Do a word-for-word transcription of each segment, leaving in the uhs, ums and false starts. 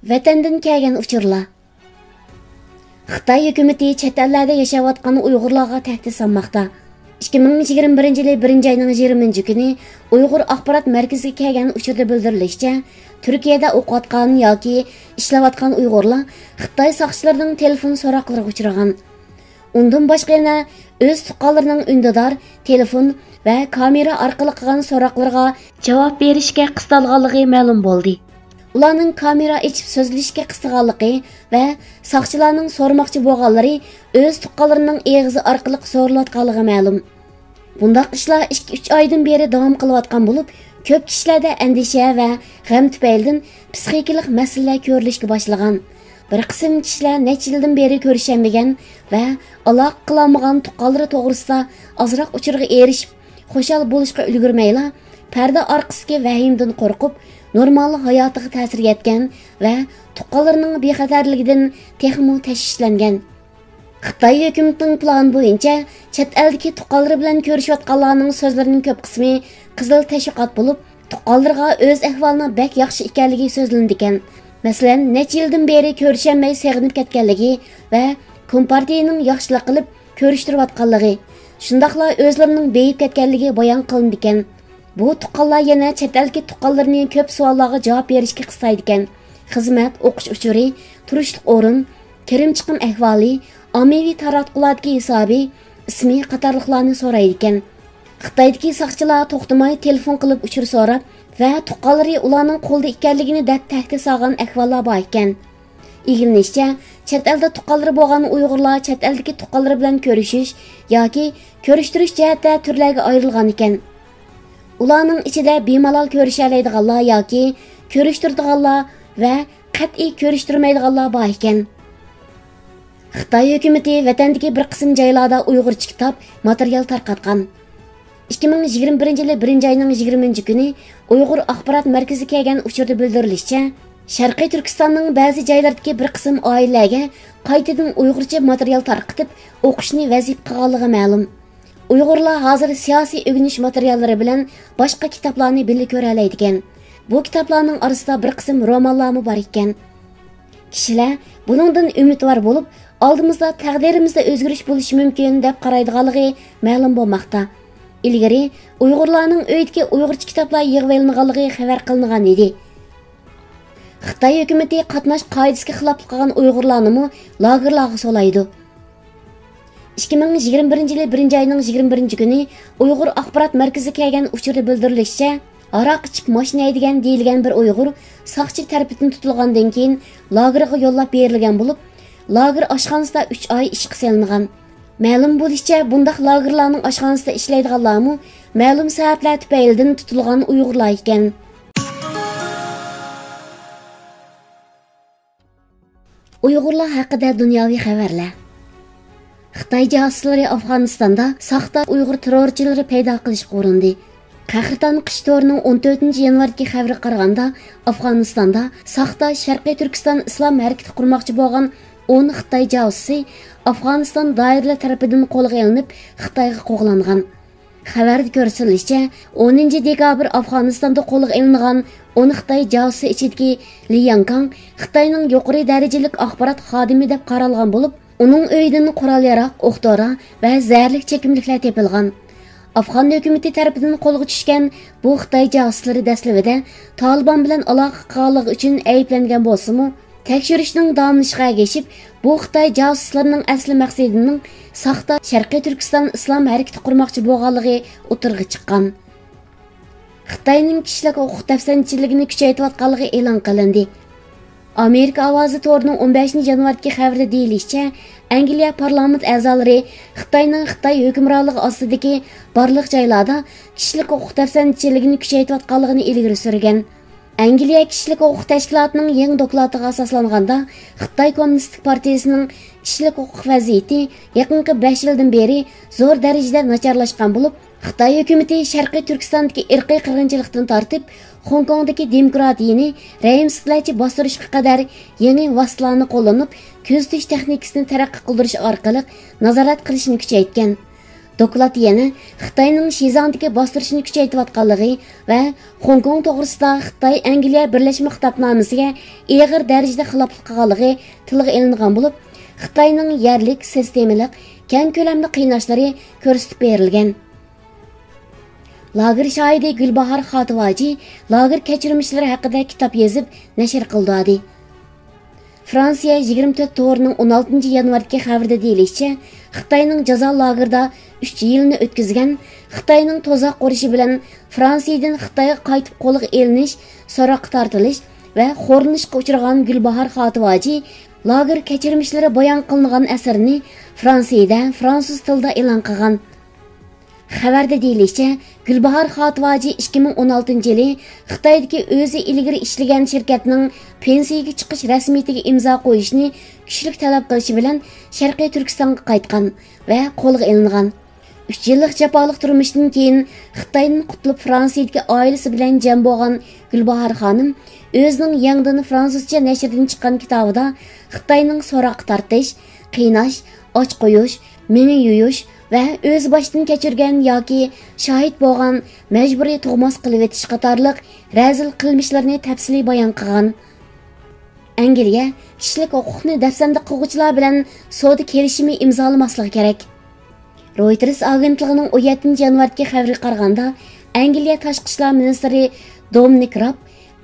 ۋەتەندىن كەلگەن ئۇچۇرلار. خىتاي ھۆكۈمىتى چەت ئەللەردە ياشاۋاتقان ئۇيغۇرلارغا تەھدىت سالماقتا. ئىككى مىڭ يىگىرمە بىرىنچى يىلى بىرىنچى ئاينىڭ يىگىرمىنچى كۈنى ئۇيغۇر ئاخبارات مەركىزىگە كەلگەن ئۇچۇردا بىلدۈرۈلۈشىچە، تۈركىيەدە ئوقۇۋاتقان ياكى ئىشلەۋاتقان ئۇيغۇرلار خىتاي ساقچىلىرىنىڭ تېلېفون سوراقلىرىغا ئۇچرىغان. ئۇندىن باشقا يەنە ئۆز تۇغقانلىرىنىڭ ئۈندىدار، تېلېفون ۋە كامېرا ئارقىلىق قىلغان سوراقلىرىغا جاۋاب بېرىشكە قىستالغانلىقى مەلۇم بولدى. ئۇلارنىڭ كامېرا ئېچىپ سۆزلىشىشكە قىستىغانلىقى ۋە ساقچىلارنىڭ سورىماقچى بولغانلىرى ئۆز تۇغقانلىرىنىڭ ئېغىزى ئارقىلىق سورىلىۋاتقانلىقى مەلۇم. بۇنداق ئىشلار ئىككى-ئۈچ ئايدىن بېرى داۋام قىلىۋاتقان بولۇپ، كۆپ كىشىلەردە ئەندىشە ۋە غەم تۈپەيلىدىن پسىخىكىلىق مەسىلىلەر كۆرۈلۈشكە باشلىغان. بىر قىسىم كىشىلەر نەچچە يىلدىن بېرى كۆرۈشەلمىگەن ۋە ئالاقە قىلالمىغان تۇغقانلىرى توغرىسىدا ئازراق ئۇچۇرغا ئېرىشىپ، خۇشال بولۇشقا ئۈلگۈرمەيلا، پەردە ئارقىسىدىكى ۋەھىمىدىن قورقۇپ، نورمال ھاياتىغا تەسىر يەتكەن ۋە تۇغقانلىرىنىڭ بىخەتەرلىكىدىن تېخىمۇ تەشۋىشلەنگەن. خىتاي ھۆكۈمىتىنىڭ پىلانى بويىچە، چەت ئەلدىكى تۇغقانلىرى بىلەن كۆرۈشۈۋاتقانلارنىڭ سۆزلىرىنىڭ كۆپ قىسمى قىزىل تەشۋىقات بولۇپ، تۇغقانلىرىغا ئۆز ئەھۋالىنىڭ بەك ياخشى ئىكەنلىكى سۆزلىنىدىكەن. مەسىلەن، نەچچە يىلدىن بېرى كۆرۈشەلمەي سېغىنىپ كەتكەنلىكى ۋە كومپارتىيىنىڭ ياخشىلىق قىلىپ كۆرۈشتۈرۈۋاتقانلىقى، شۇنداقلا ئۆزلىرىنىڭ بېيىپ كەتكەنلىكى بايان قىلىنىدىكەن. بۇ تۇغقانلار يەنە چەت ئەلدىكى تۇغقانلىرىنى كۆپ سوئاللارغا جاۋاب بېرىشكە قىستايدىكەن. خىزمەت، ئوقۇش ئۇچۇرى، تۇرۇشلۇق ئورۇن، كىرىم-چىقىم ئەھۋالى، ئاممىۋى تاراتقۇلاردىكى ھېسابى، ئىسمى قاتارلىقلارنى سورايدىكەن. خىتايدىكى ساقچىلار توختىماي تېلېفون قىلىپ ئۇچۇر سوراپ ۋە تۇغقانلىرى ئۇلارنىڭ قولىدا ئىكەنلىكىنى دەپ تەھدىت سالغان ئەھۋاللار بار ئىكەن. ئىگىلىنىشىچە، چەت ئەلدە تۇغقانلىرى بولغان ئۇيغۇرلار چەت ئەلدىكى تۇغقانلىرى بىلەن كۆرۈشۈش ياكى كۆرۈشتۈرۈش جەھەتتە تۈرلەرگە ئايرىلغان ئىكەن. ئۇلارنىڭ ئىچىدە بىمالال كۆرۈشەلەيدىغانلار ياكى كۆرۈشتۈرىدىغانلار ۋە قەتئىي كۆرۈشتۈرمەيدىغانلار بار ئىكەن. خىتاي ھۆكۈمىتى ۋەتەندىكى بىر قىسىم جايلاردا ئۇيغۇرچە كىتاب، ماتېرىيال تارقاتقان. ئىككى مىڭ يىگىرمە بىرىنچى يىلى بىرىنچى ئاينىڭ يىگىرمىنچى كۈنى ئۇيغۇر ئاخبارات مەركىزىگە كەلگەن ئۇچۇردا بىلدۈرۈلۈشىچە، شەرقىي تۈركىستاننىڭ بەزى جايلىرىدىكى بىر قىسىم ئائىلىلەرگە قايتىدىن ئۇيغۇرچە ماتېرىيال تارقىتىپ ئوقۇشنى ۋەزىپە قىلغانلىقى مەلۇم. ئۇيغۇرلار ھازىر سىياسىي ئۆگىنىش ماتېرىياللىرى بىلەن باشقا كىتابلارنى بىللە كۆرەلەيدىكەن. بۇ كىتابلارنىڭ ئارىسىدا بىر قىسىم رومانلارمۇ بار ئىكەن. كىشىلەر بۇنىڭدىن ئۈمىدۋار بولۇپ، ئالدىمىزدا تەقدىرىمىزدە ئۆزگىرىش بولۇشى مۇمكىن دەپ قارايدىغانلىقى مەلۇم بولماقتا. ئىلگىرى ئۇيغۇرلارنىڭ ئۆيىدىكى ئۇيغۇرچە كىتابلار يىغىۋېلىنغانلىقى خەۋەر قىلىنغان ئىدى. خىتاي ھۆكۈمىتى قاتناش قائىدىسىگە خىلاپلىق قىلغان ئۇيغۇرلارنىمۇ لاگېرلارغا سولايدۇ. ئىككى مىڭ يىگىرمە بىرىنچى يىلى بىرىنچى ئاينىڭ يىگىرمە بىرىنچى كۈنى ئۇيغۇر ئاخبارات مەركىزىگە كەلگەن ئۇچۇردا بىلدۈرۈلۈشىچە، ھاراق ئىچىپ ماشىنا ھەيدىگەن دېيىلگەن بىر ئۇيغۇر ساقچى تەرىپىدىن تۇتۇلغاندىن كېيىن، لاگېرغا يوللاپ بېرىلگەن بولۇپ، لاگېر ئاشخانىسىدا ئۈچ ئاي ئىشقا سېلىنغان. مەلۇم بولۇشىچە، بۇنداق لاگېرلارنىڭ ئاشخانىسىدا ئىشلەيدىغانلارمۇ مەلۇم سەۋەبلەر تۈپەيلىدىن تۇتۇلغان ئۇيغۇرلار ئىكەن. ئۇيغۇرلار ھەققىدە دۇنياۋى خەۋەرلەر. خىتاي جاسۇسلىرى ئافغانىستاندا ساختا ئۇيغۇر تېررورچىلىرى پەيدا قىلىشقا ئۇرۇندى. قەھرىتان قىش تورىنىڭ ئون تۆتىنچى يانۋاردىكى خەۋىرىگە قارىغاندا، ئافغانىستاندا ساختا شەرقىي تۈركىستان ئىسلام ھەرىكىتى قۇرماقچى بولغان ئون خىتاي جاسۇسى ئافغانىستان دائىرىلەر تەرىپىدىن قولغا ئېلىنىپ، خىتايغا قوغلانغان. خەۋەردە كۆرسىتىلىشىچە، ئونىنچى دېكابىر ئافغانىستاندا قولغا ئېلىنغان ئون خىتاي جاسۇسى ئىچىدىكى لى ياڭكاڭ خىتاينىڭ يۇقىرى دەرىجىلىك ئاخبارات خادىمى دەپ قارالغان بولۇپ، ئۇنىڭ ئۆيىدىن قورال-ياراغ، ئوق-دورا ۋە زەھەرلىك چېكىملىكلەر تېپىلغان. ئافغان ھۆكۈمىتى تەرىپىدىن قولغا چۈشكەن بۇ خىتاي جاسۇسلىرى دەسلىپىدە تالىبان بىلەن ئالاقە قىلغانلىقى ئۈچۈن ئەيىبلەنگەن بولسىمۇ، تەكشۈرۈشنىڭ داۋاملىشىشىغا ئەگىشىپ، بۇ خىتاي جاسۇسلىرىنىڭ ئەسلى مەقسىتىنىڭ ساختا شەرقىي تۈركىستان ئىسلام ھەرىكىتى قۇرماقچى بولغانلىقى ئوتتۇرىغا چىققان. خىتاينىڭ كىشىلىك ھوقۇق دەپسەندىچىلىكىنى كۈچەيتىۋاتقانلىقى ئېلان قىلىندى. ئامېرىكا ئاۋازى تورىنىڭ ئون بەشىنچى يانۋاردىكى خەۋىرىدە دېيىلىشىچە، ئەنگلىيە پارلامېنت ئەزالىرى خىتاينىڭ خىتاي ھۆكۈمرانلىقى ئاستىدىكى بارلىق جايلاردا كىشىلىك ھوقۇق دەپسەندىچىلىكىنى كۈچەيتىۋاتقانلىقىنى ئىلگىرى سۈرگەن. ئەنگلىيە كىشىلىك ھوقۇق تەشكىلاتىنىڭ يېڭى دوكلاتىغا ئاساسلانغاندا، خىتاي كوممۇنىستىك پارتىيىسىنىڭ كىشىلىك ھوقۇق ۋەزىيىتى يېقىنقى بەش يىلدىن بېرى زور دەرىجىدە ناچارلاشقان بولۇپ، خىتاي ھۆكۈمىتى شەرقىي تۈركىستاندىكى ئىرقىي قىرغىنچىلىقتىن تارتىپ، خوڭكوڭدىكى دېموكراتىيىنى رەھىمسىزلەرچە باستۇرۇشقا قەدەر يېڭى ۋاسىتىلارنى قوللىنىپ، كۆزىتىش تېخنىكىسىنى تەرەققىي قىلدۇرۇش ئارقىلىق نازارەت قىلىشنى كۈچەيتكەن. دوكلات يەنە خىتاينىڭ شىزاڭدىكى باستۇرۇشنى كۈچەيتىۋاتقانلىقى ۋە خوڭكوڭ توغرىسىدا خىتاي ئەنگلىيە بىرلەشمە خىتابنامىسىگە ئېغىر دەرىجىدە خىلاپلىق قىلغانلىقى تىلغا ئېلىنغان بولۇپ، خىتاينىڭ يەرلىك، سىستېمىلىق، كەڭ كۆلەملىك قىيناشلىرى كۆرسىتىپ بېرىلگەن. لاگېر شاھىدى گۈلباھار خاتىۋاجى لاگېر كەچۈرمىشلىرى ھەققىدە كىتاب يېزىپ نەشر قىلدى. فرانسىيە يىگىرمە تۆت تورىنىڭ ئون ئالتىنچى يانۋاردىكى خەۋىرىدە دېيىلىشىچە، خىتاينىڭ جازا لاگېرىدا ئۈچ يىلنى ئۆتكۈزگەن، خىتاينىڭ تۇزاق ئۇرۇشى بىلەن فرانسىيىدىن خىتايغا قايتىپ قولغا ئېلىنىش سوراققا تارتىلىش ۋە خورلىنىشقا ئۇچرىغان گۈلباھار خاتىۋاجى لاگېر كەچۈرمىشلىرى بايان قىلىنغان ئەسىرىنى فرانسىيىدە فرانسۇز تىلىدا ئېلان قىلغان. خەۋەردە دېيىلىشىچە، گۈلباھار خاتىۋاجى ئىككى مىڭ ئون ئالتىنچى يىلى خىتايدىكى ئۆزى ئىلگىرى ئىشلىگەن شىركەتنىڭ پېنسىيىگە چىقىش رەسمىيىتىگە ئىمزا قويۇشنى كۈچلۈك تەلەپ قىلىشى بىلەن شەرقىي تۈركىستانغا قايتقان ۋە قولغا ئېلىنغان. ئۈچ يىللىق جاپالىق تۇرمۇشتىن كېيىن خىتايدىن قۇتۇلۇپ، فرانسىيىدىكى ئائىلىسى بىلەن جەم بولغان گۈلباھار خانىم ئۆزىنىڭ يېڭىدىن فرانسۇزچە نەشردىن چىققان كىتابىدا خىتاينىڭ سوراققا تارتىش، قىيناش، ئاچ قويۇش، مېڭە يۇيۇش ۋە ئۆزى باشتىن كەچۈرگەن ياكى شاھىت بولغان مەجبۇرىي تۇغماس قىلىۋېتىش قاتارلىق رەزىل قىلمىشلىرىنى تەپسىلىي بايان قىلغان. ئەنگلىيە كىشىلىك ھوقۇقنى دەپسەندە قىلغۇچىلار بىلەن سودا كېلىشىمى ئىمزالىماسلىقى كېرەك. رويتېرس ئاگېنتلىقىنىڭ ئون يەتتىنچى يانۋاردىكى خەۋىرىگە قارىغاندا، ئەنگلىيە تاشقى ئىشلار مىنىستىرى دومىنىك راب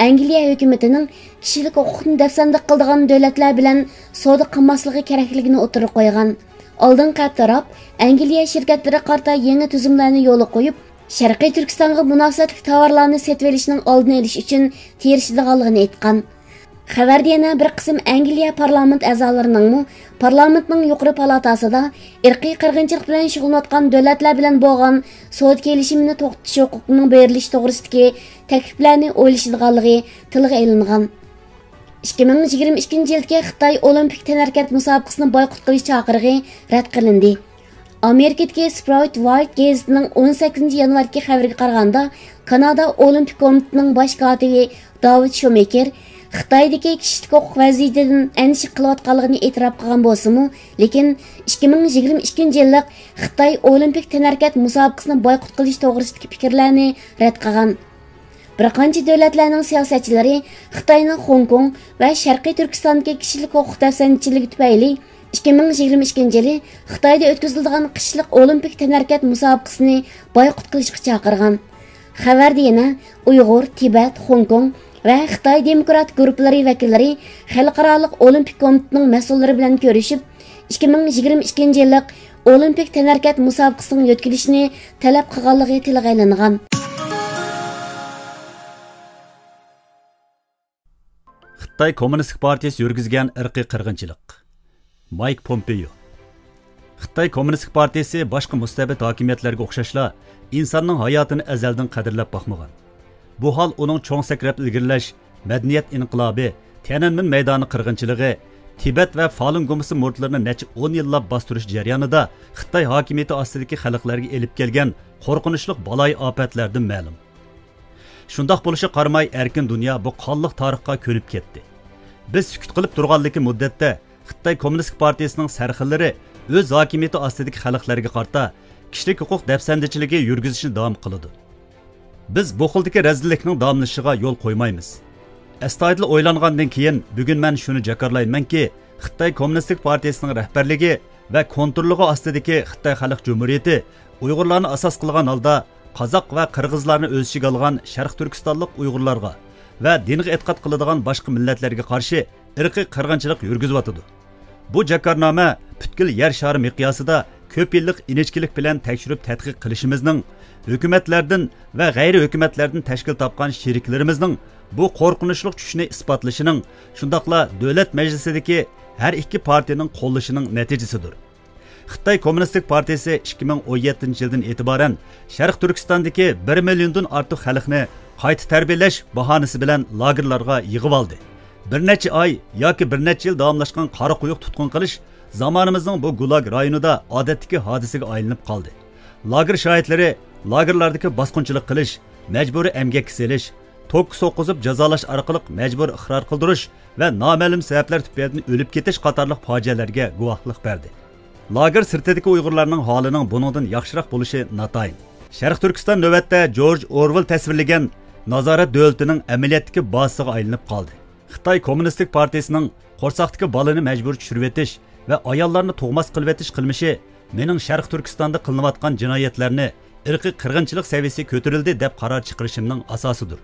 ئەنگلىيە ھۆكۈمىتىنىڭ كىشىلىك ھوقۇقنى دەپسەندە قىلىدىغان دۆلەتلەر بىلەن سودا قىلماسلىقى كېرەكلىكىنى ئوتتۇرىغا قويغان. ئالدىنقى ھەپتە راب ئەنگلىيە شىركەتلىرىگە قارىتا يېڭى تۈزۈملەرنى يولغا قويۇپ، شەرقىي تۈركىستانغا مۇناسىۋەتلىك تاۋارلارنى سېتىۋېلىشنىڭ ئالدىنى ئېلىش ئۈچۈن تىرىشىدىغانلىقىنى ئېيتقان. خەۋەردە يەنە بىر قىسىم ئەنگلىيە پارلامېنت ئەزالىرىنىڭمۇ پارلامېنتنىڭ يۇقىرى پالاتاسىدا ئىرقىي قىرغىنچىلىق بىلەن شۇغۇللىنىۋاتقان دۆلەتلەر بىلەن بولغان سودا كېلىشىمىنى توختىتىش ھوقۇقىنىڭ بېرىلىشى توغرىسىدىكى تەكلىپلەرنى ئويلىشىدىغانلىقى تىلغا ئېلىنغان. ئىككى مىڭ يىگىرمە ئىككىنچى يىلدىكى خىتاي ئولىمپىك تەنھەرىكەت مۇسابىقىسىنى بايقۇت قىلىش چاقىرىقى رەت قىلىندى. ئامېرىكىدىكى سپرايت ۋايت گېزىتىنىڭ ئون سەككىزىنچى يانۋاردىكى خەۋىرىگە قارىغاندا، كانادا ئولىمپىك كومىتېتىنىڭ باش كاتىپى داۋىد شومېكېر خىتايدىكى كىشىلىك ھوقۇق ۋەزىيىتىدىن ئەندىشە قىلىۋاتقانلىقىنى ئېتىراپ قىلغان بولسىمۇ، لېكىن ئىككى مىڭ يىگىرمە ئىككىنچى يىللىق خىتاي ئولىمپىك تەنھەرىكەت مۇسابىقىسىنى بايقۇت قىلىش توغرىسىدىكى پىكىرلەرنى رەت قىلغان. بىر قانچە دۆلەتلەرنىڭ سىياسەتچىلىرى خىتاينىڭ خوڭكوڭ ۋە شەرقىي تۈركىستاندىكى كىشىلىك ھوقۇق دەپسەندىچىلىكى تۈپەيلى ئىككى مىڭ يىگىرمە ئىككىنچى يىلى خىتايدا ئۆتكۈزۈلىدىغان قىشلىق ئولىمپىك تەنھەرىكەت مۇسابىقىسىنى بايقۇت قىلىشقا چاقىرغان. خەۋەردە يەنە ئۇيغۇر، تىبەت، خوڭكوڭ ۋە خىتاي دېموكرات گۇرۇپپىلىرى ۋەكىللىرى خەلقئارالىق ئولىمپىك كومىتېتىنىڭ مەسئۇللىرى بىلەن كۆرۈشۈپ، ئىككى مىڭ يىگىرمە ئىككىنچى يىللىق ئولىمپىك تەنھەرىكەت مۇسابىقىسىنىڭ يۆتكىلىشىنى تەلەپ قىلغانلىقى تىلغا ئېلىنغان. خىتاي كوممۇنىستىك پارتىيىسى يۈرگۈزگەن ئىرقىي قىرغىنچىلىق. مايك پومپېيو. خىتاي كوممۇنىستىك پارتىيىسى باشقا مۇستەبىت ھاكىمىيەتلەرگە ئوخشاشلا، ئىنساننىڭ ھاياتىنى ئەزەلدىن قەدىرلەپ باقمىغان. بۇ ھال ئۇنىڭ چوڭ سەكرەپ ئىلگىرىلەش، مەدەنىيەت ئىنقىلابى، تيەنئەنمېن مەيدانى قىرغىنچىلىقى، تىبەت ۋە فالۇن گۇمىسى مۇرىتلىرىنى نەچچە ئون يىللاپ باستۇرۇش جەريانىدا خىتاي ھاكىمىيىتى ئاستىدىكى خەلقلەرگە ئېلىپ كەلگەن قورقۇنچلۇق بالايىئاپەتلەردىن مەلۇم. شۇنداق بولۇشىغا قارىماي، ئەركىن دۇنيا بۇ قانلىق تارىخقا كۆنۈپ كەتتى. بىز سۈكۈت قىلىپ تۇرغانلىكى مۇددەتتە، خىتاي كوممۇنىستىك پارتىيىسىنىڭ سەرخىللىرى ئۆز ھاكىمىيىتى ئاستىدىكى خەلقلەرگە قارىتا كىشىلىك ھوقۇق دەپسەندىچىلىكى يۈرگۈزۈشنى داۋام قىلىدۇ. بىز بۇ خىلدىكى رەزىللىكنىڭ داۋاملىشىشىغا يول قويمايمىز. ئەستايىدىل ئويلانغاندىن كېيىن، بۈگۈن مەن شۇنى جاكارلايمەنكى، خىتاي كوممۇنىستىك پارتىيىسىنىڭ رەھبەرلىكى ۋە كونتروللۇقى ئاستىدىكى خىتاي خەلق جۇمھۇرىيىتى ئۇيغۇرلارنى ئاساس قىلغان ھالدا، قازاق ۋە قىرغىزلارنى ئۆز ئىچىگە ئالغان شەرقىي تۈركىستانلىق ئۇيغۇرلارغا ۋە دىنغا ئېتىقاد قىلىدىغان باشقا مىللەتلەرگە قارشى ئىرقىي قىرغىنچىلىق يۈرگۈزۈۋاتىدۇ. بۇ جاكارنامە پۈتكۈل يەر شارى مىقياسىدا كۆپ يىللىق ئىنچىكىلىك بىلەن تەكشۈرۈپ تەتقىق قىلىشىمىزنىڭ، ھۆكۈمەتلەردىن ۋە غەيرىي ھۆكۈمەتلەردىن تەشكىل تاپقان شېرىكلىرىمىزنىڭ بۇ قورقۇنچلۇق چۈشنى ئىسپاتلىشىنىڭ، شۇنداقلا دۆلەت مەجلىسىدىكى ھەر ئىككى پارتىيىنىڭ قوللىشىنىڭ نەتىجىسىدۇر. خىتاي كوممۇنىستىك پارتىيىسى ئىككى مىڭ ئون يەتتىنچى يىلدىن ئېتىبارەن شەرقىي تۈركىستاندىكى بىر مىليوندىن ئارتۇق خەلقنى قايتا تەربىيەلەش باھانىسى بىلەن لاگېرلارغا يىغىۋالدى. بىر نەچچە ئاي ياكى بىر نەچچە يىل داۋاملاشقان قارا قويۇق تۇتقۇن قىلىش زامانىمىزنىڭ بۇ گۇلاگ رايونىدا ئادەتتىكى ھادىسىگە ئايلىنىپ قالدى. لاگېر شاھىتلىرى لاگېرلاردىكى باسقۇنچىلىق قىلىش، مەجبۇرىي ئەمگەككە سېلىش، توكقا سوققۇزۇپ جازالاش ئارقىلىق مەجبۇرىي ئىقرار قىلدۇرۇش ۋە نامەلۇم سەۋەبلەر تۈپەيلىدىن ئۆلۈپ كېتىش قاتارلىق پاجىئەلەرگە گۇۋاھلىق بەردى. لاگېر سىرتىدىكى ئۇيغۇرلارنىڭ ھالىنىڭ بۇنىڭدىن ياخشىراق بولۇشى ناتايىن. شەرقىي تۈركىستان نۆۋەتتە جورج ئورۋېل تەسۋىرلىگەن نازارەت دۆلىتىنىڭ ئەمەلىيەتتىكى بازىسىغا ئايلىنىپ قالدى. خىتاي كوممۇنىستىك پارتىيىسىنىڭ قورساقتىكى بالىنى مەجبۇرىي چۈشۈرۈۋېتىش ۋە ئاياللارنى تۇغماس قىلىۋېتىش قىلمىشى مېنىڭ شەرقىي تۈركىستاندا قىلىنىۋاتقان جىنايەتلەرنى ئىرقىي قىرغىنچىلىق سەۋىيىسىگە كۆتۈرۈلدى دەپ قارار چىقىرىشىمنىڭ ئاساسىدۇر.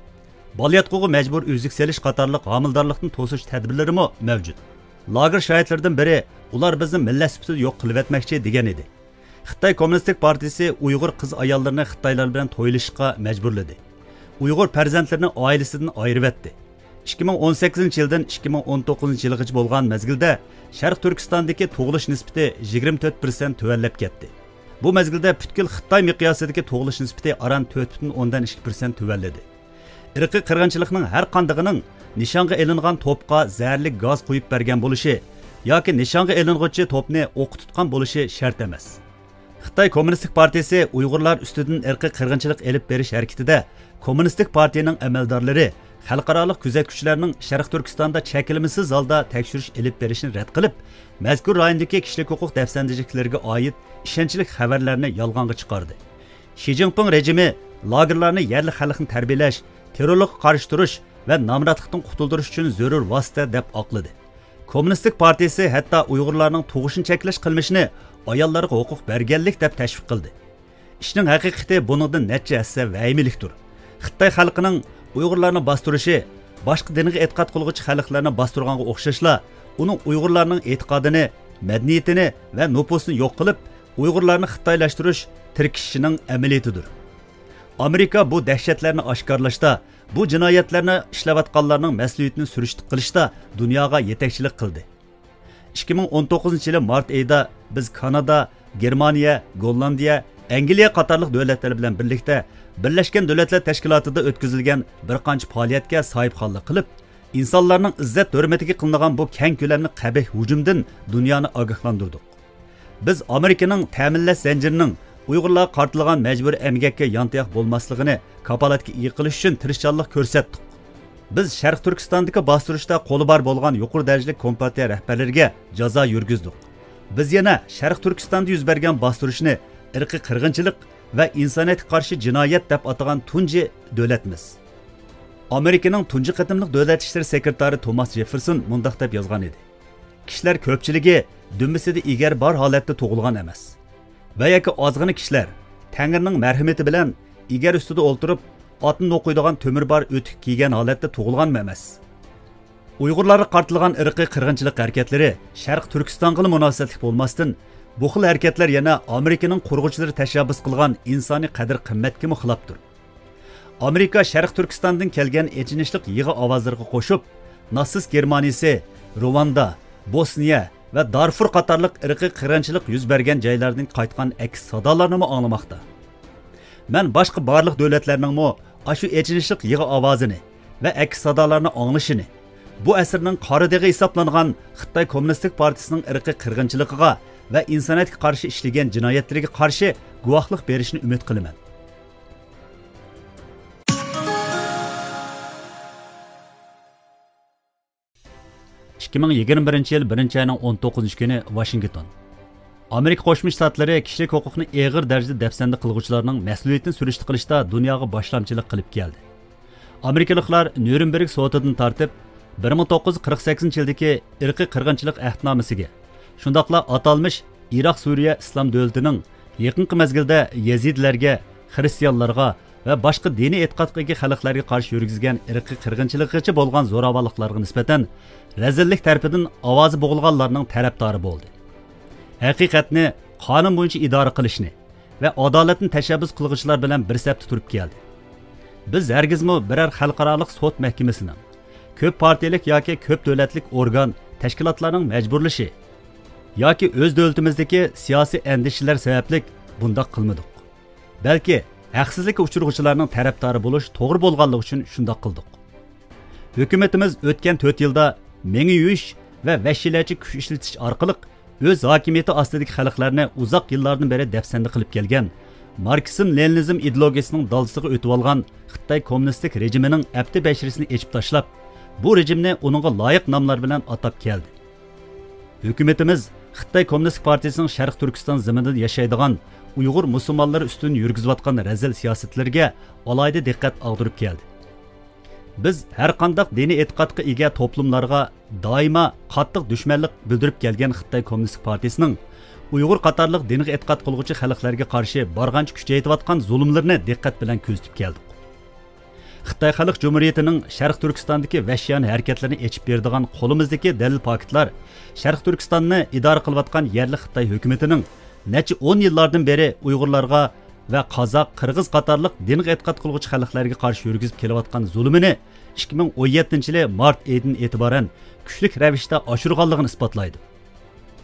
بالىياتقۇغا مەجبۇرىي ئۈزۈك سېلىش قاتارلىق ھامىلىدارلىقنى توسۇش تەدبىرلىرىمۇ مەۋجۇت. لاگېر شاھىتلىرىدىن بىرى، ئۇلار بىزنى مىللەت سۈپىتىدە يوق قىلىۋەتمەكچى، دېگەن ئىدى. خىتاي كوممۇنىستىك پارتىيىسى ئۇيغۇر قىز-ئاياللىرىنى خىتايلار بىلەن تويلىشىشقا مەجبۇرلىدى. ئۇيغۇر پەرزەنتلىرىنى ئائىلىسىدىن ئايرىۋەتتى. ئىككى مىڭ ئون سەككىزىنچى يىلدىن ئىككى مىڭ ئون توققۇزىنچى يىلغىچە بولغان مەزگىلدە شەرقىي تۈركىستاندىكى تۇغۇلۇش نىسبىتى يىگىرمە تۆت پىرسەنت تۆۋەنلەپ كەتتى. بۇ مەزگىلدە پۈتكۈل خىتاي مىقياسىدىكى تۇغۇلۇش نىسبىتى ئاران تۆت پۈتۈن ئوندىن ئىككى پىرسەنت تۆۋەنلىدى. ئىرقىي قىرغىنچىلىقنىڭ ھەر قاندىقىنىڭ نىشانغا ئېلىنغان توپقا زەھەرلىك گاز قۇيۇپ بەرگەن بولۇشى ياكى نىشانغا ئېلىنغۇچى توپنى ئوققا تۇتقان بولۇشى شەرت ئەمەس. خىتاي كوممۇنىستىك پارتىيىسى ئۇيغۇرلار ئۈستىدىن ئىرقىي قىرغىنچىلىق ئېلىپ بېرىش ھەرىكىتىدە كوممۇنىستىك پارتىيىنىڭ ئەمەلدارلىرى، خەلقئارالىق كۆزەتكۈچىلەرنىڭ شەرقىي تۈركىستاندا چەكلىمىسىز ھالدا تەكشۈرۈش ئېلىپ بېرىشىنى رەت قىلىپ، مەزكۇر رايوندىكى كىشىلىك ھوقۇق دەپسەندىچىلىكلىرىگە ئائىت ئىشەنچلىك خەۋەرلەرنى يالغانغا چىقاردى. شى جىنپىڭ رېجىمى لاگېرلارنى يەرلىك خەلقنى تەربىيەلەش، تېررورلۇققا قارشى تۇرۇش ۋە نامراتلىقتىن قۇتۇلدۇرۇش ئۈچۈن زۆرۈر ۋاسىتە دەپ ئاقلىدى. كوممۇنىستىك پارتىيىسى ھەتتا ئۇيغۇرلارنىڭ تۇغۇشىنى چەكلەش قىلمىشىنى ئاياللارغا ھوقۇق بەرگەنلىك دەپ تەشۋىق قىلدى. ئىشنىڭ ھەقىقىتى بۇنىڭدىن نەچچە ھەسسە ۋەھىمىلىكتۇر. خىتاي خەلقىنىڭ ئۇيغۇرلارنى باستۇرۇشى، باشقا دىنغا ئېتىقاد قىلغۇچى خەلقلەرنى باستۇرغانغا ئوخشاشلا، ئۇنىڭ ئۇيغۇرلارنىڭ ئېتىقادىنى، مەدەنىيىتىنى ۋە نوپۇسىنى يوق قىلىپ، ئۇيغۇرلارنى خىتايلاشتۇرۇش تىركىشىشىنىڭ ئەمەلىيىتىدۇر. ئامېرىكا بۇ دەھشەتلەرنى ئاشكارىلاشتا، بۇ جىنايەتلەرنى ئىشلەۋاتقانلارنىڭ مەسئۇلىيىتىنى سۈرۈشتە قىلىشتا دۇنياغا يېتەكچىلىك قىلدى. ئىككى مىڭ ئون توققۇزىنچى يىلى مارت ئېيىدا بىز كانادا، گېرمانىيە، گوللاندىيە، ئەنگلىيە قاتارلىق دۆلەتلەر بىلەن بىرلىكتە بىرلەشكەن دۆلەتلەر تەشكىلاتىدا ئۆتكۈزۈلگەن بىر قانچە پائالىيەتكە ساھىبخانلىق قىلىپ، ئىنسانلارنىڭ ئىززەت ھۆرمىتىگە قىلىنغان بۇ كەڭ كۆلەملىك قەبىھ ھۇجۇمدىن دۇنيانى ئاگاھلاندۇردۇق. بىز ئامېرىكىنىڭ تەمىنلەش زەنجىرىنىڭ ئۇيغۇرلارغا قارىتىلغان مەجبۇرىي ئەمگەككە يانتاياق بولماسلىقىنى كاپالەتكە ئىگە قىلىش ئۈچۈن تىرىشچانلىق كۆرسەتتۇق. بىز شەرقىي تۈركىستاندىكى باستۇرۇشتا قولى بار بولغان يۇقىرى دەرىجىلىك كومپارتىيە رەھبەرلىرىگە جازا يۈرگۈزدۇق. بىز يەنە شەرقىي تۈركىستاندا يۈز بەرگەن باستۇرۇشنى ئىرقىي قىرغىنچىلىق ۋە ئىنسانىيەتكە قارشى جىنايەت دەپ ئاتىغان تۇنجى دۆلەتمىز. ئامېرىكىنىڭ تۇنجى قېتىملىق دۆلەت ئىشلىرى سېكرېتارى توماس جېففېرسون مۇنداق دەپ يازغان ئىدى: كىشىلەر كۆپچىلىكى دۈمبىسىدە ئېگەر بار ھالەتتە تۇغۇلغان ئەمەس. ۋە ياكى ئازغىنە كىشىلەر تەڭرىنىڭ مەرھىمىتى بىلەن ئېگەر ئۈستىدە ئولتۇرۇپ، ئاتنى نوقۇيدىغان تۆمۈر بار ئۆتۈك كىيگەن ھالەتتە تۇغۇلغانمۇ ئەمەس. ئۇيغۇرلارغا قارىتىلغان ئىرقىي قىرغىنچىلىق ھەرىكەتلىرى شەرقىي تۈركىستانغىلا مۇناسىۋەتلىك بولماستىن، بۇ خىل ھەرىكەتلەر يەنە ئامېرىكىنىڭ قۇرغۇچىلىرى تەشەببۇس قىلغان ئىنسانىي قەدىر-قىممەتكىمۇ خىلاپتۇر. ئامېرىكا شەرقىي تۈركىستاندىن كەلگەن ئېچىنىشلىق يىغا ئاۋازلىرىغا قوشۇپ، ناتسىست گېرمانىيىسى، رۇۋاندا، بوسنىيە ۋە دارفۇر قاتارلىق ئىرقىي قىرغىنچىلىق يۈز بەرگەن جايلاردىن قايتقان ئەكس سادالارنىمۇ ئاڭلىماقتا. مەن باشقا بارلىق دۆلەتلەرنىڭمۇ ئاشۇ ئېچىنىشلىق يىغا ئاۋازىنى ۋە ئەكس سادالارنى ئاڭلىشىنى، بۇ ئەسىرنىڭ قارا دېغى ھېسابلانغان خىتاي كوممۇنىستىك پارتىيىسىنىڭ ئىرقىي قىرغىنچىلىقىغا ۋە ئىنسانىيەتكە قارشى ئىشلىگەن جىنايەتلىرىگە قارشى گۇۋاھلىق بېرىشىنى ئۈمىد قىلىمەن. ئىككى مىڭ يىگىرمە بىرىنچى يىل بىرىنچى ئاينىڭ ئون توققۇزىنچى كۈنى، ۋاشىنگتون. ئامېرىكا قوشما شتاتلىرى كىشىلىك ھوقۇقنى ئېغىر دەرىجىدە دەپسەندە قىلغۇچىلارنىڭ مەسئۇلىيىتىنى سۈرۈشتە قىلىشتا دۇنياغا باشلامچىلىق قىلىپ كەلدى. ئامېرىكىلىقلار نيۇرنبېرگ سوتىدىن تارتىپ، بىر مىڭ توققۇز يۈز قىرىق سەككىزىنچى يىلدىكى ئىرقىي قىرغىنچىلىق ئەھدىنامىسىگە، شۇنداقلا ئاتالمىش ئىراق سۈرىيە ئىسلام دۆلىتىنىڭ يېقىنقى مەزگىلدە يەزىدىلەرگە، خىرىستىيانلارغا ۋە باشقا دىنىي ئېتىقادقا ئىگە خەلقلەرگە قارشى يۈرگۈزگەن ئىرقىي قىرغىنچىلىقىغىچە بولغان زوراۋانلىقلارغا نىسبەتەن رەزىللىك تەرىپىدىن ئاۋازى بوغۇلغانلارنىڭ تەرەپدارى بولدى. ھەقىقەتنى، قانۇن بويىچە ئىدارە قىلىشنى ۋە ئادالەتنى تەشەببۇس قىلغۇچىلار بىلەن بىر سەپتە تۇرۇپ كەلدى. بىز ھەرگىزمۇ بىرەر خەلقئارالىق سوت مەھكىمىسىنىڭ، كۆپ پارتىيىلىك ياكى كۆپ دۆلەتلىك ئورگان، تەشكىلاتلارنىڭ مەجبۇرلىشى، ياكى ئۆز دۆلىتىمىزدىكى سىياسىي ئەندىشىلەر سەۋەبلىك بۇنداق قىلمىدۇق. بەلكى ھەقسىزلىككە ئۇچرىغۇچىلارنىڭ تەرەپدارى بولۇش توغرا بولغانلىقى ئۈچۈن شۇنداق قىلدۇق. ھۆكۈمىتىمىز ئۆتكەن تۆت يىلدا مېڭە يۇيۇش ۋە ۋەھشىيلەرچە كۈچ ئىشلىتىش ئارقىلىق ئۆز ھاكىمىيىتى ئاستىدىكى خەلقلەرنى ئۇزاق يىللاردىن بېرى دەپسەندە قىلىپ كەلگەن ماركسىزم لېنىنىزم ئىدېئولوگىيىسىنىڭ دالىسىغا ئۆتۈۋالغان خىتاي كوممۇنىستىك رېجىمىنىڭ ئەپتى بەشىرىسىنى ئېچىپ تاشلاپ، بۇ رېجىمنى ئۇنىڭغا لايىق ناملار بىلەن ئاتاپ كەلدى. ھۆكۈمىتىمىز خىتاي كوممۇنىستىك پارتىيىسىنىڭ شەرقىي تۈركىستان زېمىنىدا ياشايدىغان ئۇيغۇر مۇسۇلمانلىرى ئۈستىدىن يۈرگۈزۈۋاتقان رەزىل سىياسەتلىرىگە ئالاھىدە دىققەت ئاغدۇرۇپ كەلدى. بىز ھەرقانداق دىنىي ئېتىقادقا ئىگە توپلۇملارغا دائىما قاتتىق دۈشمەنلىك بىلدۈرۈپ كەلگەن خىتاي كوممۇنىستىك پارتىيىسىنىڭ ئۇيغۇر قاتارلىق دىنغا ئېتىقاد قىلغۇچى خەلقلەرگە قارشى بارغانچە كۈچەيتىۋاتقان زۇلۇملىرىنى دىققەت بىلەن كۆزىتىپ كەلدۇق. خىتاي خەلق جۇمھۇرىيىتىنىڭ شەرقىي تۈركىستاندىكى ۋەھشىيانە ھەرىكەتلىرىنى ئېچىپ بېرىدىغان قولىمىزدىكى دەلىل پاكىتلار شەرقىي تۈركىستاننى ئىدارە قىلىۋاتقان يەرلىك خىتاي ھۆكۈمىتىنىڭ نەچچە ئون يىللاردىن بېرى ئۇيغۇرلارغا ۋە قازاق، قىرغىز قاتارلىق دىنغا ئېتىقاد قىلغۇچى خەلقلەرگە قارشى يۈرگۈزۈپ كېلىۋاتقان زۇلۇمىنى ئىككى مىڭ ئون يەتتىنچى يىلى مارت ئېيىدىن ئېتىبارەن كۈچلۈك رەۋىشتە ئاشۇرغانلىقىنى ئىسپاتلايدۇ.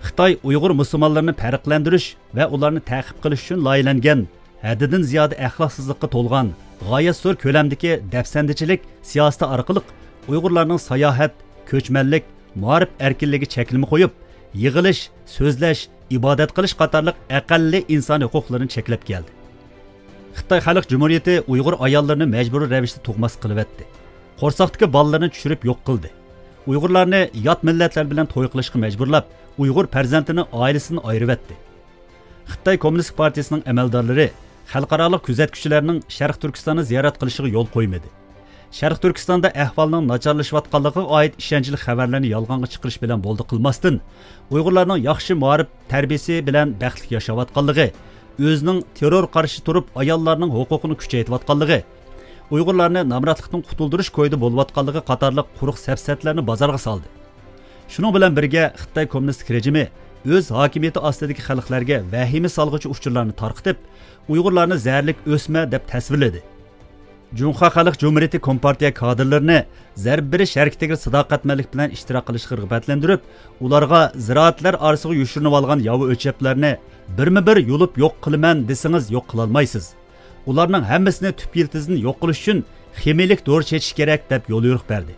خىتاي ئۇيغۇر مۇسۇلمانلىرىنى پەرقلەندۈرۈش ۋە ئۇلارنى تەقىب قىلىش ئۈچۈن لايىھەلەنگەن ھەددىدىن زىيادە ئەخلاقسىزلىققا تولغان غايەت زور كۆلەمدىكى دەپسەندىچىلىك سىياسىتى ئارقىلىق ئۇيغۇرلارنىڭ ساياھەت، كۆچمەنلىك، مائارىپ ئەركىنلىكىگە چەكلىمە قويۇپ، يىغىلىش، سۆزلەش، ئىبادەت قىلىش قاتارلىق ئەقەللىي ئىنسانىي ھوقۇقلىرىنى چەكلەپ كەلدى. خىتاي خەلق جۇمھۇرىيىتى ئۇيغۇر ئاياللىرىنى مەجبۇرىي رەۋىشتە تۇغماس قىلىۋەتتى. قورساقتىكى بالىلىرىنى چۈشۈرۈپ يوق قىلدى. ئۇيغۇرلارنى يات مىللەتلەر بىلەن توي قىلىشقا مەجبۇرلاپ، ئۇيغۇر پەرزەنتىنى ئائىلىسىدىن ئايرىۋەتتى. خىتاي كوممۇنىستىك پارتىيىسىنىڭ ئەمەلدارلىرى خەلقئارالىق كۆزەتكۈچىلەرنىڭ شەرقىي تۈركىستاننى زىيارەت قىلىشىغا يول قويمىدى. شەرقىي تۈركىستاندا ئەھۋالنىڭ ناچارلىشىۋاتقانلىقىغا ئائىت ئىشەنچلىك خەۋەرلەرنى يالغانغا چىقىرىش بىلەن بولدى قىلماستىن، ئۇيغۇرلارنىڭ ياخشى مائارىپ تەربىيىسى بىلەن بەختلىك ياشاۋاتقانلىقى، ئۆزىنىڭ تېررور قارشى تۇرۇپ ئاياللارنىڭ ھوقۇقىنى كۈچەيتىۋاتقانلىقى، ئۇيغۇرلارنى نامراتلىقتىن قۇتۇلدۇرۇش كويىدا بولۇۋاتقانلىقى قاتارلىق قۇرۇق سەپسەتىلەرنى بازارغا سالدى. شۇنىڭ بىلەن بىرگە، خىتاي كوممۇنىستىك رېجىمى ئۆز ھاكىمىيىتى ئاستىدىكى خەلقلەرگە ۋەھىمە سالغۇچى ئۇچۇرلارنى تارقىتىپ، ئۇيغۇرلارنى زەھەرلىك ئۆسمە دەپ تەسۋىرلىدى. جۇڭخۇا خەلق جۇمھۇرىيىتى كومپارتىيە كادىرلىرىنى زەربە بېرىش ھەرىكىتىگە ساداقەتمەنلىك بىلەن ئىشتىراك قىلىشقا رىغبەتلەندۈرۈپ، ئۇلارغا زىرائەتلەر ئارىسىغا يوشۇرۇنۇۋالغان ياۋا ئۆچەپلەرنى بىرمۇ بىر يۇلۇپ يوق قىلىمەن دېسىڭىز، يوق قىلالمايسىز. ئۇلارنىڭ ھەممىسىنى تۈپ يىلتىزىدىن يوق قىلىش ئۈچۈن خىمىيىلىك دورا چېچىش كېرەك، دەپ يوليورۇق بەردى.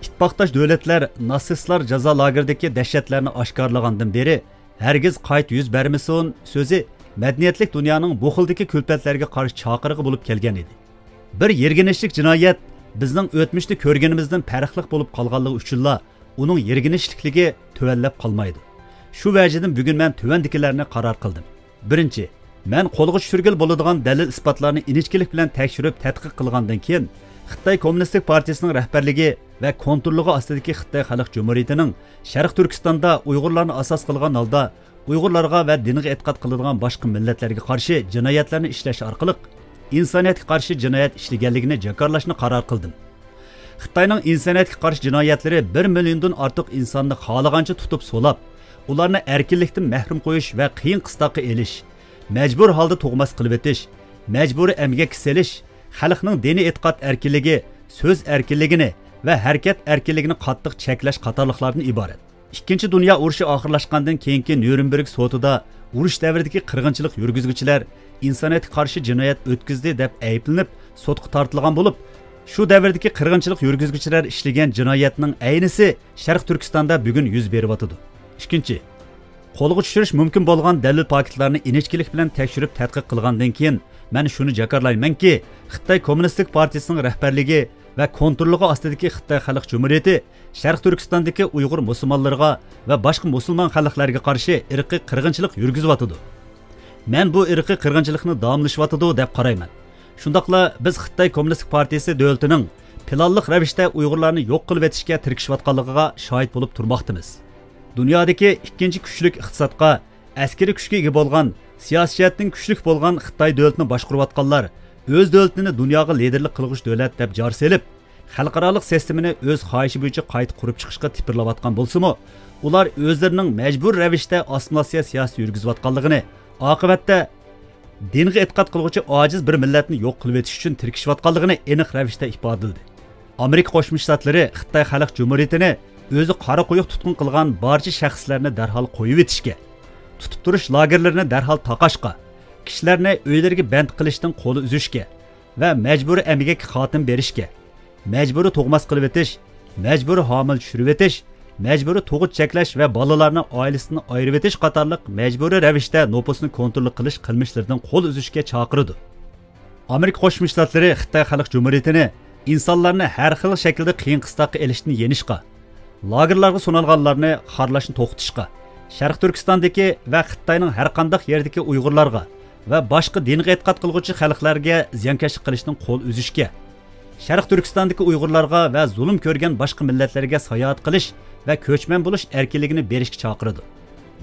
ئىتتىپاقداش دۆلەتلەر ناتسىستلار جازا لاگېرىدىكى دەھشەتلەرنى ئاشكارىلىغاندىن بېرى، ھەرگىز قايتا يۈز بەرمىسۇن سۆزى مەدەنىيەتلىك دۇنيانىڭ بۇ خىلدىكى كۈلپەتلەرگە قارشى چاقىرىقى بولۇپ كەلگەن ئىدى. بىر يىرگىنچلىك جىنايەت بىزنىڭ ئۆتمۈشتە كۆرگىنىمىزدىن پەرقلىق بولۇپ قالغانلىقى ئۈچۈنلا ئۇنىڭ يىرگىنچلىكلىكى تۆۋەنلەپ قالمايدۇ. شۇ ۋەجىدىن بۈگۈن مەن تۆۋەندىكىلەرنى قارار قىلدىم. بىرىنچى، مەن قولغا چۈشۈرگىلى بولىدىغان دەلىل-ئىسپاتلارنى ئىنچىكىلىك بىلەن تەكشۈرۈپ تەتقىق قىلغاندىن كېيىن، خىتاي كوممۇنىستىك پارتىيىسىنىڭ رەھبەرلىكى ۋە كونتروللۇقى ئاستىدىكى خىتاي خەلق جۇمھۇرىيىتىنىڭ شەرقىي تۈركىستاندا ئۇيغۇرلارنى ئاساس قىلغان ھالدا ئۇيغۇرلارغا ۋە دىنغا ئېتىقاد قىلىدىغان باشقا مىللەتلەرگە قارشى جىنايەتلەرنى ئىشلەش ئارقىلىق ئىنسانىيەتكە قارشى جىنايەت ئىشلىگەنلىكىنى جاكارلاشنى قارار قىلدىم. خىتاينىڭ ئىنسانىيەتكە قارشى جىنايەتلىرى بىر مىليوندىن ئارتۇق ئىنساننى خالىغانچە تۇتۇپ سولاپ، ئۇلارنى ئەركىنلىكتىن مەھرۇم قويۇش ۋە قىيىن قىستاققا ئېلىش، مەجبۇرىي ھالدا تۇغماس قىلىۋېتىش، مەجبۇرىي ئەمگەككە سېلىش، خەلقنىڭ دىنىي ئېتىقاد ئەركىنلىكى، سۆز ئەركىنلىكىنى ۋە ھەرىكەت ئەركىنلىكىنى قاتتىق چەكلەش قاتارلىقلاردىن ئىبارەت. ئىككىنچى دۇنيا ئۇرۇشى ئاخىرلاشقاندىن كېيىنكى نيۇرنبېرگ سوتىدا ئۇرۇش دەۋرىدىكى قىرغىنچىلىق يۈرگۈزگۈچىلەر، ئىنسانىيەتكە قارشى جىنايەت ئۆتكۈزدى دەپ ئەيىبلىنىپ، سوتقا تارتىلغان بولۇپ، شۇ دەۋردىكى قىرغىنچىلىق يۈرگۈزگۈچىلەر ئىشلىگەن جىنايەتنىڭ ئەينىسى شەرقىي تۈركىستاندا بۈگۈن يۈز بېرىۋاتىدۇ. ئىككىنچى، قولغا چۈشۈرۈش مۇمكىن بولغان دەلىل پاكىتلارنى ئىنچىكىلىك بىلەن تەكشۈرۈپ تەتقىق قىلغاندىن كېيىن، مەن شۇنى جاكارلايمەنكى، خىتاي كوممۇنىستىك پارتىيىسىنىڭ رەھبەرلىكى ۋە كونتروللۇقى ئاستىدىكى خىتاي خەلق جۇمھۇرىيىتى شەرقىي تۈركىستاندىكى ئۇيغۇر مۇسۇلمانلىرىغا ۋە باشقا مۇسۇلمان خەلقلەرگە قارشى ئىرقىي قىرغىنچىلىق يۈرگۈزۈۋاتىدۇ. مەن بۇ ئىرقىي قىرغىنچىلىقنى داۋاملىشىۋاتىدۇ دەپ قارايمەن. شۇنداقلا بىز خىتاي كوممۇنىستىك پارتىيىسى دۆلىتىنىڭ پىلانلىق رەۋىشتە ئۇيغۇرلارنى يوق قىلىۋېتىشكە تىركىشىۋاتقانلىقىغا شاھىت بولۇپ تۇرماقتىمىز. دۇنيادىكى ئىككىنچى كۈچلۈك ئىقتىسادقا، ئەسكىرىي كۈچكە ئىگە بولغان، سىياسىي جەھەتتىن كۈچلۈك بولغان خىتاي دۆلىتىنى باشقۇرۇۋاتقانلار ئۆز دۆلىتىنى دۇنياغا لىدىرلىك قىلغۇچ دۆلەت دەپ جار سېلىپ، خەلقئارالىق سىستېمىنى ئۆز خاھىشى بويىچە قايتا قۇرۇپ چىقىشقا تىپىرلاۋاتقان بولسىمۇ، ئۇلار ئۆزلىرىنىڭ مەجبۇرىي رەۋىشتە ئاسسىمىلياتسىيە سىياسىتى يۈرگۈزۈۋاتقانلىقىنى، ئاقىۋەتتە دىنغا ئېتىقاد قىلغۇچى ئاجىز بىر مىللەتنى يوق قىلىۋېتىش ئۈچۈن تىركىشىۋاتقانلىقىنى ئېنىق رەۋىشتە ئىپادىلىدى. ئامېرىكا قوشما شتاتلىرى خىتاي خەلق جۇمھۇرىيىتىنى ئۆزى قارا قويۇق تۇتقۇن قىلغان بارچە شەخسلەرنى دەرھال قويۇۋېتىشكە، تۇتۇپ تۇرۇش لاگېرلىرىنى دەرھال تاقاشقا، كىشىلەرنى ئۆيلىرىگە بەند قىلىشتىن قول ئۈزۈشكە ۋە مەجبۇرىي ئەمگەككە خاتىمە بېرىشكە، مەجبۇرىي تۇغماس قىلىۋېتىش، مەجبۇرىي ھامىلە چۈشۈرۈۋېتىش، مەجبۇرىي تۇغۇت چەكلەش ۋە بالىلارنى ئائىلىسىدىن ئايرىۋېتىش قاتارلىق مەجبۇرىي رەۋىشتە نوپۇسنى كونترول قىلىش قىلمىشلىرىدىن قول ئۈزۈشكە چاقىرىدۇ. ئامېرىكا قوشما شتاتلىرى خىتاي خەلق جۇمھۇرىيىتىنى ئىنسانلارنى ھەر خىل شەكىلدە قىيىن قىستاققا ئېلىشتىن يېنىشقا، لاگېرلارغا سولانغانلارنى خارلاشنى توختىتىشقا، شەرقىي تۈركىستاندىكى ۋە خىتاينىڭ ھەر قانداق يېرىدىكى ئۇيغۇرلارغا ۋە باشقا دىنغا ئېتىقاد قىلغۇچى خەلقلەرگە زىيانكەشلىك قىلىشتىن قول ئۈزۈشكە، شەرقىي تۈركىستاندىكى ئۇيغۇرلارغا ۋە زۇلۇم كۆرگەن باشقا مىللەتلەرگە ساياھەت قىلىش ۋە كۆچمەن بولۇش ئەركىنلىكىنى بېرىشكە چاقىرىدۇ.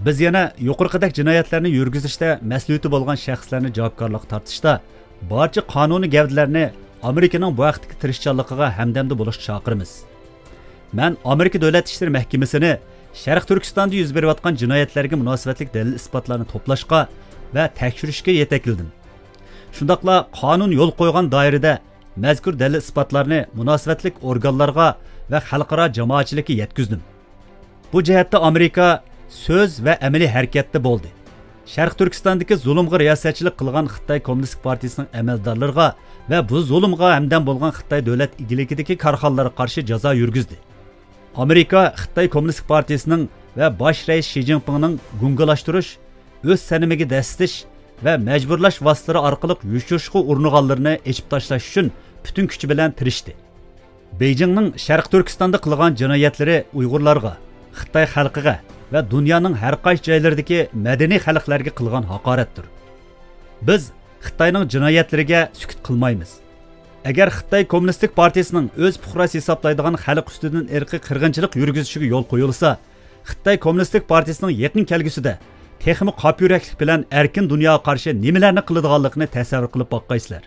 بىز يەنە يۇقىرىقىدەك جىنايەتلەرنى يۈرگۈزۈشتە مەسئۇلىيىتى بولغان شەخسلەرنى جاۋابكارلىققا تارتىشتا بارچە قانۇنىي گەۋدىلەرنى ئامېرىكىنىڭ بۇ ھەقتىكى تىرىشچانلىقىغا ھەمدەمدە بولۇشقا چاقىرىمىز. مەن ئامېرىكا دۆلەت ئىشلىرى مەھكىمىسىنى شەرقىي تۈركىستاندا يۈز بېرىۋاتقان جىنايەتلەرگە مۇناسىۋەتلىك دەلىل-ئىسپاتلارنى توپلاشقا ۋە تەكشۈرۈشكە يېتەكلىدىم. شۇنداقلا قانۇن يول قويغان دائىرىدە مەزكۇر دەلىل-ئىسپاتلارنى مۇناسىۋەتلىك ئورگانلارغا ۋە خەلقئارا جامائەتچىلىككە يەتكۈزدۈم. بۇ جەھەتتە ئامېرىكا سۆز ۋە ئەمەلىي ھەرىكەتتە بولدى. شەرقىي تۈركىستاندىكى زۇلۇمغا رىياسەتچىلىك قىلغان خىتاي كوممۇنىستىك پارتىيىسىنىڭ ئەمەلدارلىرىغا ۋە بۇ زۇلۇمغا ھەمدەم بولغان خىتاي دۆلەت ئىگىلىكىدىكى كارخانىلارغا قارشى جازا يۈرگۈزدى. ئامېرىكا خىتاي كوممۇنىستىك پارتىيىسىنىڭ ۋە باش رەئىس شى جىنپىڭنىڭ گۇڭگىلاشتۇرۇش، ئۆز سەنىمىگە دەسسىتىش ۋە مەجبۇرلاش ۋاسىتىلىرى ئارقىلىق يوشۇرۇشقا ئۇرۇنغانلىرىنى ئېچىپ تاشلاش ئۈچۈن پۈتۈن كۈچى بىلەن تىرىشتى. بېيجىڭنىڭ شەرقىي تۈركىستاندا قىلغان جىنايەتلىرى ئۇيغۇرلارغا، خىتاي خەلقىگە ۋە دۇنيانىڭ ھەر قايسى جايلىرىدىكى مەدەنىي خەلقلەرگە قىلغان ھاقارەتتۇر. بىز خىتاينىڭ جىنايەتلىرىگە سۈكۈت قىلمايمىز. ئەگەر خىتاي كوممۇنىستىك پارتىيىسىنىڭ ئۆز پۇقراسى ھېسابلايدىغان خەلق ئۈستىدىن ئىرقىي قىرغىنچىلىق يۈرگۈزۈشىگە يول قويۇلسا، خىتاي كوممۇنىستىك پارتىيىسىنىڭ يېقىن كەلگۈسىدە تېخىمۇ قاپيۈرەكلىك بىلەن ئەركىن دۇنياغا قارشى نېمىلەرنى قىلىدىغانلىقىنى تەسەۋۋۇر قىلىپ باققايسىلەر.